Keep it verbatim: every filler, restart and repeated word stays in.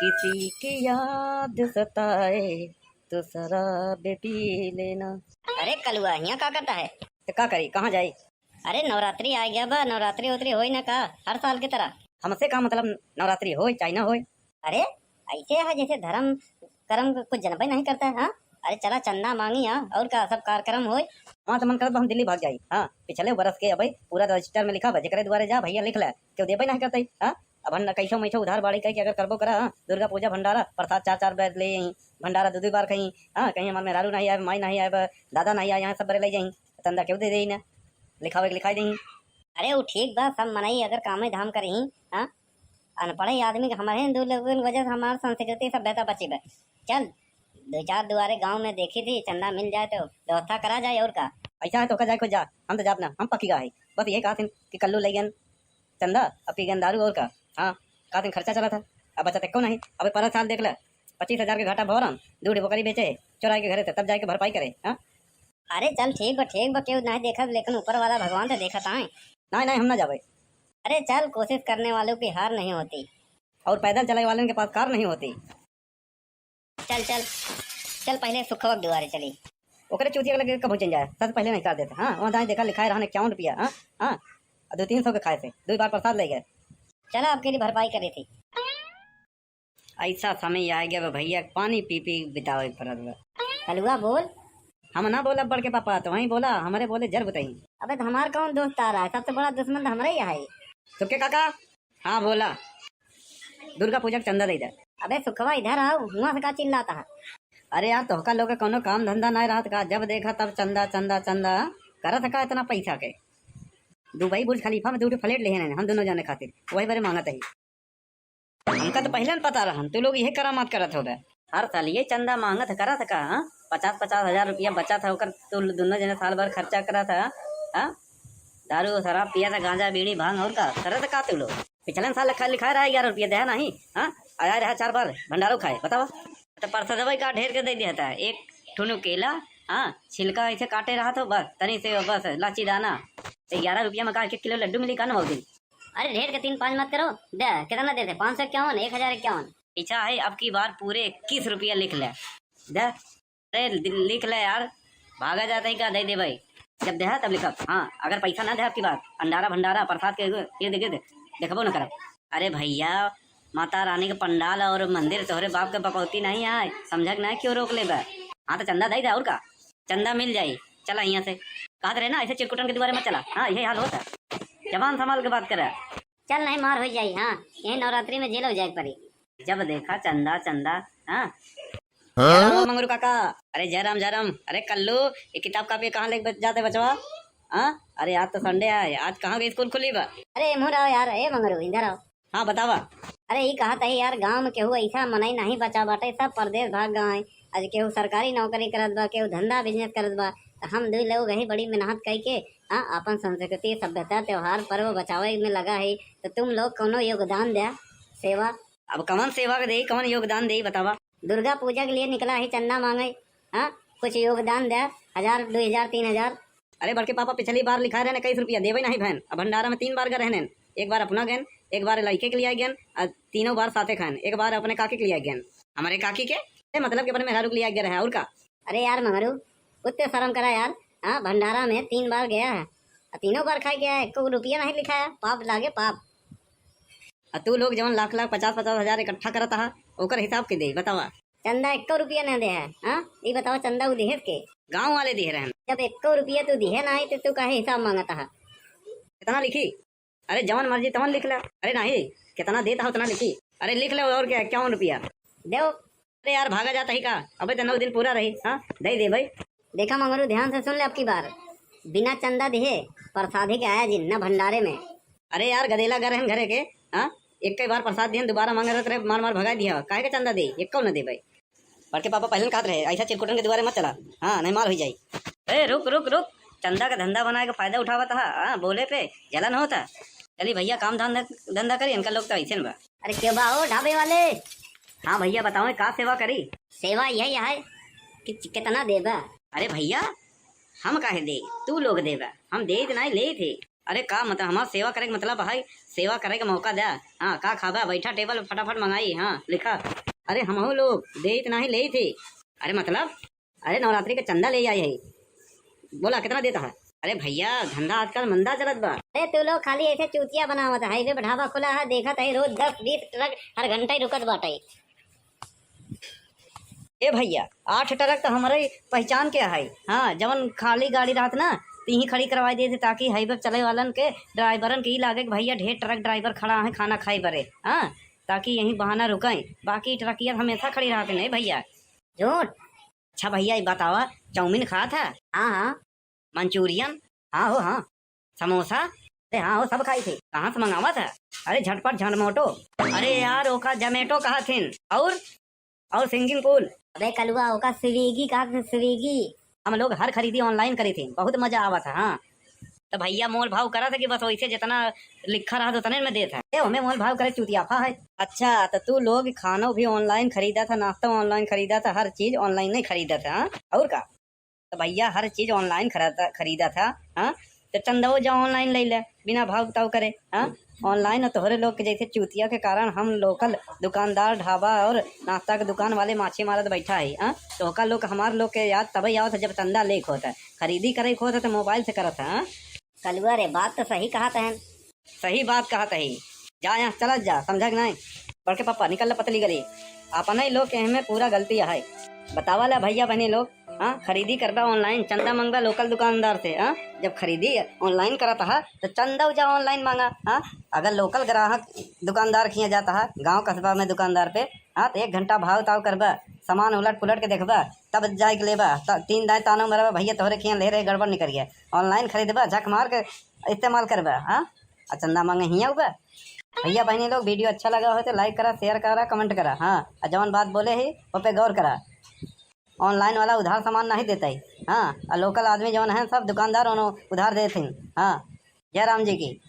किसी की याद सताए तो शराब पी लेना। अरे कलुआ, हियाँ का करता है? तो का करी, कहाँ जाई? अरे नवरात्रि आ गया बा, नवरात्रि उतरी होई ना का, हर साल की तरह? हमसे का मतलब, नवरात्रि होई चाहे ना होई? अरे ऐसे है जैसे धर्म कर्म कुछ जनबे नहीं करता है, हाँ? अरे चला चंदा मांगी, हाँ, और का सब कार्यक्रम होई। हाँ तो मन करत बा हम दिल्ली भाग जाई, हाँ, पिछले बरस के अबे पूरा रजिस्टर में लिखा बा, जेकरे दुआरे जा भैया लिख ले, केहू देबे नहीं करते, हाँ? अब हम कैसो मैसो उधार बाड़ी कह के अगर करबो करा, हाँ, दुर्गा पूजा भंडारा, प्रसाद चार चार बार ले आई, भंडारा दो दो बार कहीं, हाँ, कहीं हमार मेहरारू नहीं आए, माई नहीं आए, दादा नहीं आए, यहाँ सब बरे ले जाई, चंदा केहू दे दे ना, लिखावे के लिखाई दे। अरे वो ठीक बा, सब मनई अगर कामे धाम करही, हाँ, अनपढ़े आदमी के, हमारे हिंदू लोगन की वजह से हमार संस्कृति सभ्यता बची बा। चल, दो चार दुआरे गांव में देखी थी, चंदा मिल जाए तो व्यवस्था करा जाए, और का। ऐसा है तो का जाए, खुद जा, हम तो जाब ना, हम पक्की का है। बस यही कहा थी कि कल्लू ले गन चंदा, अब पी गन दारू, और का। हाँ, कहा थी खर्चा चला था, अब बचत एको नहीं। अब पर साल देख ले, पच्चीस हजार के घाटा भरम, दू ठे बकरी बेचे, चोराई के घरे से, तब जाए के भरपाई करे, हाँ। अरे चल ठीक बा, ठीक बा, केहू नहीं देखत, लेकिन ऊपर वाला भगवान तो देखत आए। नहीं, नहीं, हम ना जाबे। अरे चल, कोशिश करने वालों की हार नहीं होती। और पैदल चले वालों के पास कार नहीं होती। चल, चल, चल पहले सुखवा के दुआरे चली। ओकरे चूतिया के लगे कब पहुँचन जाए, सबसे पहले नहीं कर देते। हाँ, वहाँ दाएँ देखा लिखाए रहन इक्यावन रुपया, हाँ, हाँ, और दो तीन सौ के खाए थे, दो बार प्रसाद ले गए। चला, आपके लिए भरपाई करे थी। ऐसा समय आ गया बा भैया, पानी पी पी बितावे के पड़त बा। कलुआ बोल। हम ना बोलब बड़के पापा, तो वहीं बोला, हमारे बोले जर बताई। अबे तो हमार कौन दोस्त आ रहा है, सबसे बड़ा दुश्मन तो हमारे ही है। सुखे काका। हाँ बोला। दुर्गा पूजा के चंदा दे दे। अबे सुखवा इधर आओ, हुआ से का चिल्लाता है? अरे यार तोहका लोग के कौनो काम धंधा नहीं रहत का, जब देखा तब चंदा चंदा चंदा करत का इतना पैसा के। दुबई बुर्ज खलीफा में दो ठो फ्लैट लेहे हैं हम दोनों जने खातिर, वही बरे मांगत है। हमका तो पहले न पता रहन, तू लोग यही करामात करत होबे। हर साल ये चंदा मांगत करत का, हाँ? पचास पचास हजार रुपया बचत है ओकर, तू दोनों जने साल भर खर्चा करत है, हाँ? दारू शराब पिया था, गांजा बीड़ी भांग और का करत का तू लोग? पिछले साल लिखा, लिखा रहा ग्यारह रुपया दे नहीं, हाँ? आया रहा चार बार भंडारो खाए, बतावा। तो परसदवा का ढेर के दे दिया था, एक ठुनु केला, हाँ, छिलका ऐसे काटे रहा तो बस, तनी से बस, लाची दाना। तो ग्यारह रुपया में का एक किलो लड्डू मिली का ना भौजी? अरे ढेर के तीन पाँच मत करो, दे, कितना देते? पाँच सौ इक्यावन, एक हजार इक्यावन। पीछा है, अब की बार पूरे इक्कीस रुपया लिख ले, दे। अरे दि-, लिख ले यार, भागा जाता ही का, दे दे भाई, जब देहा तब लिखब। हाँ, अगर पैसा ना दे अब की बार, अंडारा भंडारा प्रसाद के ये दे, दे, देखबो न करब। अरे भैया, माता रानी के पंडाल और मंदिर तोहरे बाप के बकौती नहीं आए, समझक नहीं क्यों रोक लेबे? हाँ तो चंदा दे दे और का। चंदा मिल जाई, चला यहाँ से। कहत रहे ना, ऐसे चिरकुटन के दुआरे मत चला। हाँ, यही हाल होता। जबान संभाल के बात करे। चल, नहीं मार हो जाई। हाँ, यही नवरात्रि में जेल हो जाए के पड़ी। जब देखा चंदा, चंदा। हाँ। हाँ? जय राम मंगरू काका। अरे जय राम, जय राम। अरे कल्लू, ये किताब कापी कहाँ लेके बच-, जाते बचवा? हाँ? अरे आज तो संडे है, आज कहाँ के स्कूल खुली बा? अरे मुँह रहो यार, ए मंगरू, इधर आओ। हाँ, बतावा। अरे, ई कहत है यार, गाँव में केहू ऐसा मनई नहीं बचा बाटे, सब परदेस भाग गए हैं। आज केहू सरकारी नौकरी करत बा, केहू धंधा बिजनेस करत बा। तो हम दुई लोग यही बड़ी मेहनत कई के, हाँ, अपन संस्कृति, सभ्यता, त्योहार, पर्व बचावे में लगा है। तो तुम लोग कौनो योगदान द्या, सेवा। अब कवन सेवा के देई, कवन योगदान देई, बतावा। दुर्गा पूजा के लिए निकला है चंदा मांगे, हाँ, कुछ योगदान द्या, हजार, दुई हजार, तीन हजार। अरे बड़के पापा, पिछली बार लिखा रहे ना इक्कीस रुपया, देवे नहीं भैन। अब भंडारा में तीन बार गए रहने, एक बार अपना गएन, एक बार लड़के के लिए गएन, और तीनों बार साथे खाएन, एक बार अपने काकी के लिए गएन। हमारे काकी के? ए, मतलब कि अपने मेहरारू के लिए गए रहे, और का? अरे यार मंगरू, कुछ तो शर्म करा यार। हाँ, भंडारा में तीन बार गया है, और तीनों बार खाए गया है, एको रुपया नहीं लिखा है, पाप लागे पाप। और तू लोग जवन लाख लाख पचास पचास हजार इकट्ठा करत हा, ओकर हिसाब के दे, बतावा। चंदा एको रुपया ना दे है, हाँ? ई बतावा, चंदा उ दिहे के? गाँव वाले दिहे रहन। जब एको रुपया तू दिहे ना आई, तो तू काहे हिसाब मांगत हा? कितना लिखी? अरे जवन मर्जी तवन लिख ले। अरे नहीं, कितना देता हो उतना लिखी। अरे लिख ले, और क्या, इक्यावन रुपया। देव। अरे यार, भागा जाता ही का? अबे तो नौ दिन पूरा रही, हाँ? दे दे भाई। देखा मंगरू, ध्यान से सुन ले, अब की बार बिना चंदा दिहे प्रसादी के आया जिन, न भंडारे में। अरे यार, गदेला गर रहन घरे के, हाँ? एक कई बार प्रसाद दिहन, दोबारा मांगे रहत रहे, मार मार भगाई दिया, काहे के चंदा दे, एको न दे भाई। बड़के पापा पहले कहत रहे, ऐसा चिरकुटन के दुआरे मत चला, हाँ, नहीं मार हो जाई। ए, रुक, रुक, रुक, चंदा का धंधा बनाए के फायदा उठावत हा, हाँ, बोले पे जलन होता। चली भैया, काम धंधा, धंधा करी, इनका लोग तो ऐसे न बा। अरे क्यों बा हो ढाबे वाले? हाँ भैया, बताओ, का सेवा करी? सेवा यही है कि कितना देबा? अरे भैया, हम काहे दे, तू लोग देबा, हम देत नहीं, लेत है। अरे का मतलब, हमार सेवा करे के मतलब है, सेवा करे के मौका द्या। हाँ, का खाबा? बैठा टेबल पे, फटाफट मंगाई। हाँ, लिखा। अरे हमहू लोग देइत नाही, लेइत ही। अरे मतलब? अरे नवरात्रि का चंदा ले आई है। बोला कितना देता है? अरे भैया, धंधा आजकल मंदा चलत बा। अरे तू लोग खाली ऐसे चूतिया बनावत है, हाईवे पे ढाबा खुला है, देखत है रोज दस बीस ट्रक हर घंटा ही रुकत बाटे। ए भैया, आठ ट्रक तो हमरे पहचान के है। हाँ, जवन खाली गाड़ी रहत ना, तीही खड़ी करवाई देते, ताकि हाईवे पे चले वालन के, ड्राइवरन के ई लागे कि भैया ढेर ट्रक ड्राइवर खड़ा है खाना खाए बरे। हाँ, ताकि यही बहाना रुकें, बाकी ट्रकिया हमेशा खड़ी रहते नहीं भैया। झूठ। अच्छा भैया, ये बतावा, चाउमीन खात है? हाँ, हाँ। मंचूरियन? हाँ हो, हाँ। समोसा? अरे हाँ हो, सब खाई थे। कहाँ से मंगावा था? अरे झटपट झंडमोटो। अरे यार, ओका जमेटो कहा थिन। और, और सिंगिंग पूल। अबे कलुआ, ओका स्विगी कहा थे, स्विगी। हम लोग हर खरीदी ऑनलाइन करी थी, बहुत मजा आवा था। हाँ, तो भैया मोल भाव करा था कि बस वैसे जितना लिखा रहा था उतने में देत है। ए, हमें मोल भाव करे चूतियाफा है। अच्छा, तो तू लोग खानो भी ऑनलाइन खरीदा था, नाश्ता ऑनलाइन खरीदा था, हर चीज ऑनलाइन नहीं खरीदा था, हाँ? और का? तो भैया हर चीज ऑनलाइन खरीदा, खरीदा था, हाँ? तो चंदो जा ऑनलाइन ले ले, बिना भाव ताव करे, हाँ? ऑनलाइन और तोहरे लोग के जैसे चूतिया के कारण हम लोकल दुकानदार, ढाबा और नाश्ता के दुकान वाले माछी मारत बैठा है, हाँ? तो ओका लोग, हमार लोग के याद तबे आवत है जब चंदा लेक होता है, खरीदी करे होता है तो मोबाइल से करत है, हाँ? कलुआ रे, बात तो सही कहत हन। सही बात कहत हई। जा यहाँ चलत जा, समझा कि नहीं? बड़के पप्पा, निकल ले पतली गली। अपने लोग के एहमे पूरा गलती है। बतावा ला भैया बहनी लोग, हाँ, खरीदी करबा ऑनलाइन, चंदा मंगबा लोकल दुकानदार से, हाँ? जब खरीदी ऑनलाइन करत हा, तो चंदा जा ऑनलाइन मांगा, हाँ? अगर लोकल ग्राहक दुकानदार खिया जात हा, गांव कस्बा में दुकानदार पे, हाँ, तो एक घंटा भाव ताव करबा, सामान उलट पुलट के देखबा, तब जाए के लेबा। त-, तीन दाएं तानो मरबा, भैया तोहरे खिया ले रहे, गड़बड़ निकल गया। ऑनलाइन खरीदबा, झक मार के इस्तेमाल करबा, हाँ? आ चंदा मांगे हिया उबा। भैया बहनी लोग, वीडियो अच्छा लगा हो तो लाइक करा, शेयर करा, कमेंट करा, हाँ? आ जवन बात बोले ही, वो पे गौर करा। ऑनलाइन वाला उधार सामान नहीं देता ही, हाँ? आ लोकल आदमी जवन है, सब दुकानदार उन्हों उधार देते हैं, हाँ? जय राम जी की।